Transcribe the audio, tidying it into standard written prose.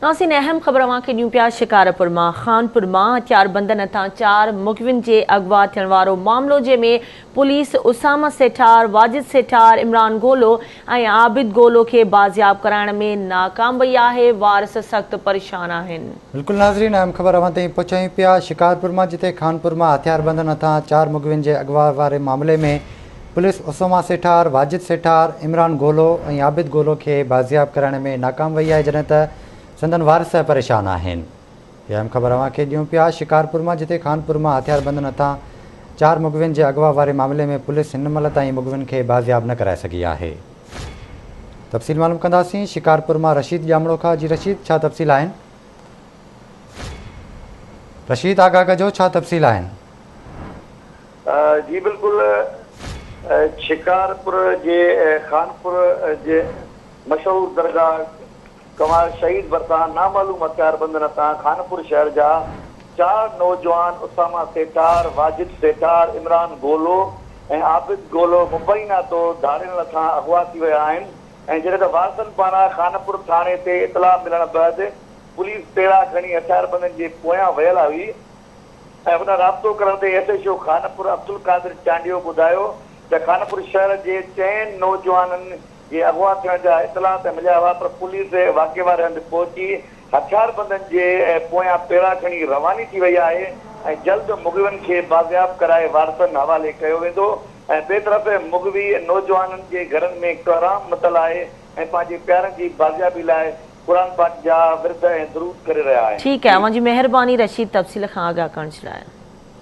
ناظرين اهم خبر اوهان کي ڏيون پيا شڪارپور مان خانپور مان هٿياربندن هٿان چار مغوين جي اغوا ٿيڻ وارو معاملو جنهن ۾ پوليس اسامه سيٺار، واجد سيٺار، عمران گولو ۽ عابد گولو کي بازياب ڪرائڻ ۾ ناڪام وئي آهي، وارث سخت پريشان آهن. بلڪل ناظرين اهم خبر اوهان تائين پهچايون پيا شڪارپور مان جتي خانپور مان هٿياربندن هٿان چار مغوين جي اغوا واري معاملي ۾ پوليس اسوما سيٺار، واجد سيٺار، عمران گولو ۽ عابد گولو کي بازياب ڪرائڻ ۾ ناڪام وئي آهي جڏهن ته سندن وارث پريشان آهن. هي اهم خبر اوهان کي ڏيون پيا شڪارپور مان جتي خانپور مان هٿياربندن هٿان چار مغوين جي اغوا واري معاملي ۾ پوليس هن مهل تائين مغوين کي بازياب نه ڪرائي سگهي آهي. تفصيل معلوم ڪنداسين شڪارپور مان رشيد ڄامڙو کان جي رشيد ڇا تفصيل آهن؟ رشيد آگاهه ڪجو ڇا تفصيل آهن؟ جي بلڪل شڪارپور جي خانپور جي مشهور درگاهه ڪنوار شهيد ڀرسان نامعلوم هٿياربندن هٿان خانپور شهر جا چار نوجوان اسامه سيٺار، واجد سيٺار، عمران گولو ۽ عابد گولو مبينا طور ڌاڙيلن هٿان اغوا ٿي ويا آهن ۽ جڏهن ته وارثن پاران خانپور ٿاڻي تي اطلاع ملڻ بعد پوليس پيرا کڻي هٿياربندن جي پويان ويل هئي. ۽ ان رابطو ڪرڻ تي S H O Khanpur Abdul Qadir Chandio ٻڌايو ته خانپور شهر جي چئن نوجوانن جي اغوا ٿيڻ جا اطلاع ته مليا هئا پر پوليس واقعي واري هنڌ پهچي هٿياربندن جي پويان پيرا کڻي رواني ٿي وئي آهي ۽ جلد مغوين کي بازياب ڪرائي وارثن حوالي ڪيو ويندو ۽ ٻئي طرف مغوي نوجوانن جي گهرن ۾ ڪهرام متل آهي ۽ پنهنجي پيارن جي بازيابي لاء قرآن پاڪ جا ورد ۽ درود ڪري رهيا آهن. ٺيڪ آهي اوهان جي مهرباني رشيد تفصيل کان آگاهه ڪرڻ جي لاء.